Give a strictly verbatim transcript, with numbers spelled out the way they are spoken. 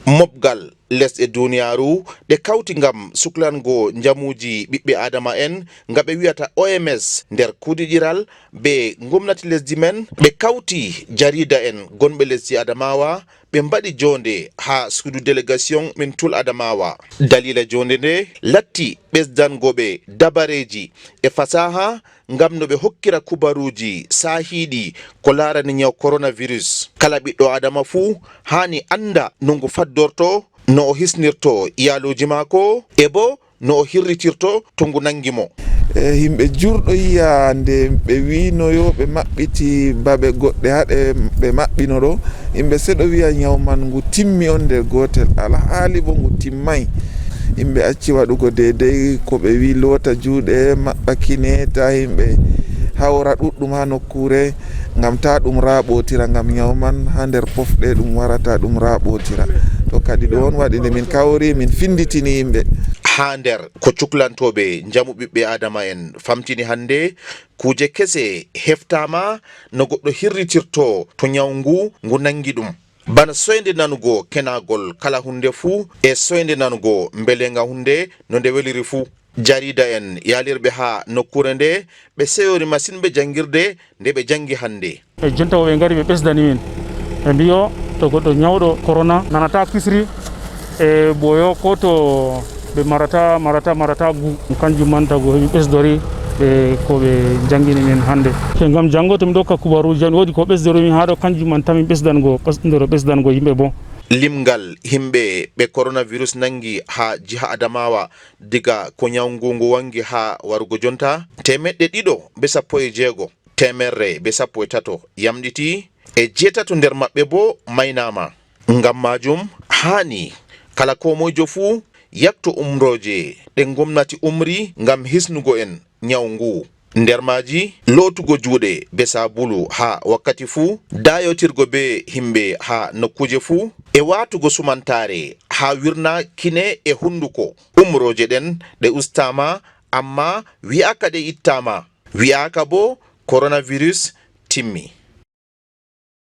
Moɓgal lesɗe duniyaaru ɗe kawti ngam suklango njamuuji ɓiɓɓe Aadama en, nga ɓe wi'ata O M S, nder kuudiɗiral be ngomnati lesdi men, ɓe kawti jariida en gonɓe lesdi Adamawa, ɓe mbaɗi joonde haa suudu delegasiyoŋ min Tul Adamawa. Daliila joonde nde latti ɓesdango ɓe dabareeji e fasaha ngam no ɓe hokkira kubaruuji saahiiɗi ko laarani nyaw coronavirus. Kala ɓiɗɗo Adama fuu haani annda no ngu faddorto, no o hisnirto iyaaluuji maako, e bo no o hirritirto to ngu nanngi mo. E, yimɓe jurɗo yiya nde ɓe wiino yo ɓe maɓɓiti babe goɗɗe haɗe ɓe maɓɓino ɗo. Yimɓe seɗo wiya nyaw man ngu timmi on nder gootel. Alhaali bo ngu timmay. Yimɓe acci waɗugo deydey ko ɓe wi loota juuɗe, maɓɓa kine, ta yimɓe hawra ɗuɗɗum haa nokkuure, ngam ta ɗum raaɓootira, ngam nyaw man haa nder pofɗe ɗum warata ɗum raaɓootira. To kadi ɗum on waɗi nde min kawri, min finditini yimɓe. Haa nder ko cuklantooɓe njamu ɓiɓɓe Aadama en famtini hannde, kuuje kese heftaama no goɗɗo hirritirto to nyaw ngu, ngu nanngi ɗum. Bana soynde nanugo kenaagol kala huunde fuu, e soynde nanugo mbelenga huunde no nde weliri fuu. Jariida en yaalirɓe haa nokkuure nde, ɓe seyori masin be janngirde nde ɓe janngi hannde. E jonta o ɓe ngari ɓe ɓesdani min. Ɓe mbiyo to goɗɗo nyawɗo korona nanata kisri, e ɓooyo ko to ɓe marata, marata, marata gu. Kanjum man tago heɓi ɓesdori ɓe ko ɓe janngini min hannde. Ke ngam janngo to mi ɗo hokka kubaruuji am, woodi ko ɓesdori min haa ɗo, kanjum man tami ɓesdango, ɓesdoro ɓesdango yimɓe bo. Limgal yimɓe ɓe coronavirus nanngi haa jiha Adamawa, diga ko nyaw ngu ngu wanngi haa warugo jonta, teemeɗɗe ɗiɗo be sappo e jeego, teemerre be sappo e tato yamɗiti, e jeetato nder maɓɓe bo maynaama. Ngam maajum, haani kala koomoyjo fuu yakto umrooje ɗe ngomnati umri ngam hisnugo en nyaw ngu. Nder maaji, lootugo juuɗe be saabulu haa wakkati fuu, daayotirgo be yimɓe haa nokkuuje fuu, e waatugo sumantaare haa wirna kine e hunnduko. Umrooje ɗen ɗe ustaama, ammaa wi'aaka ɗe ittaama. Wi'aaka bo coronavirus timmi.